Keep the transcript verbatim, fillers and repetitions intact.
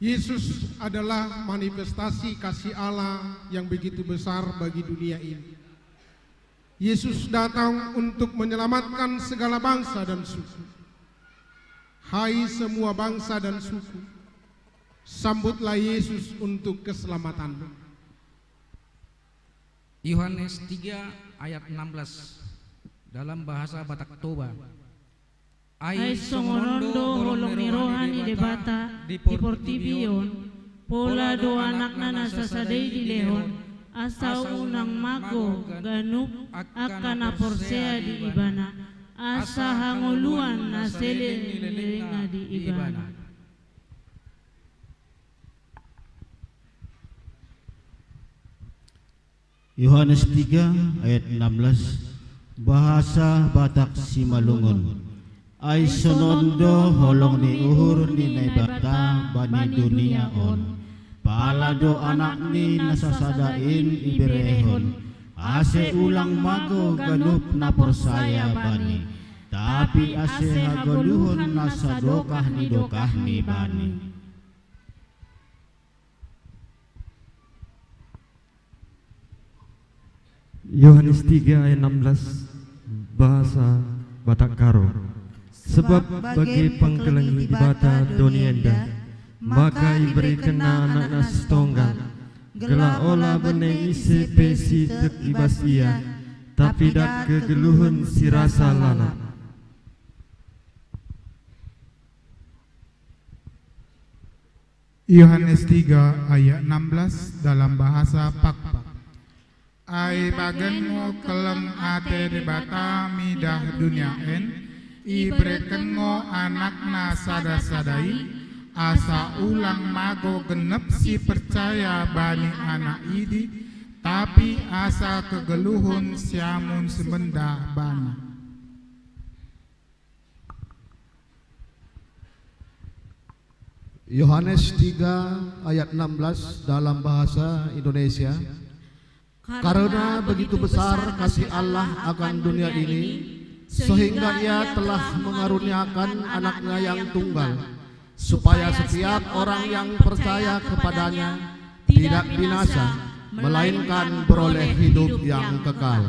Yesus adalah manifestasi kasih Allah yang begitu besar bagi dunia ini. Yesus datang untuk menyelamatkan segala bangsa dan suku. Hai semua bangsa dan suku, sambutlah Yesus untuk keselamatanmu. Yohanes tiga ayat enam belas, dalam bahasa Batak Toba. Ai songon on do holong ni roha ni Debata di portibi on, pola do Anakna na sasada i dilehon, asa unang mago ganup angka na porsea di Ibana, asa hangoluan na saleleng ni lelengna di Ibana. Yohanes tiga ayat enam belas, bahasa Batak Simalungun. Ai songon on do holong ni uhur ni Naibata bani dunia on, pala do Anakni na sasada in iberehon, ase ulang mago ganup na porsea Bani, tapi ase hagoluhon na sadokah ni dokahni Bani. Yohanes tiga ayat enam belas, bahasa Batak Karo. Sebab bage pangkeleng ni Debata do ni enda, maka iberekenna Anakna sitonggal, jala ola bene ise pe sitek ibas Ia, tapi ndang kegeluhon sirasa lalap. Yohanes tiga ayat enam belas dalam bahasa Pakpak. Ai bahen ma keleng ate Debata midah dunia en, ibereken ma Anakna sada-sada i, asa ulang mago genep si percaya bani Anak i di, tapi asa kegeluhon siamun simenda Bana. Yohanes tiga ayat enam belas dalam bahasa Indonesia. Karena begitu besar kasih Allah akan dunia ini, sehingga Ia telah mengaruniakan Anaknya yang tunggal, supaya setiap orang yang percaya kepada-Nya tidak binasa, melainkan beroleh hidup yang kekal.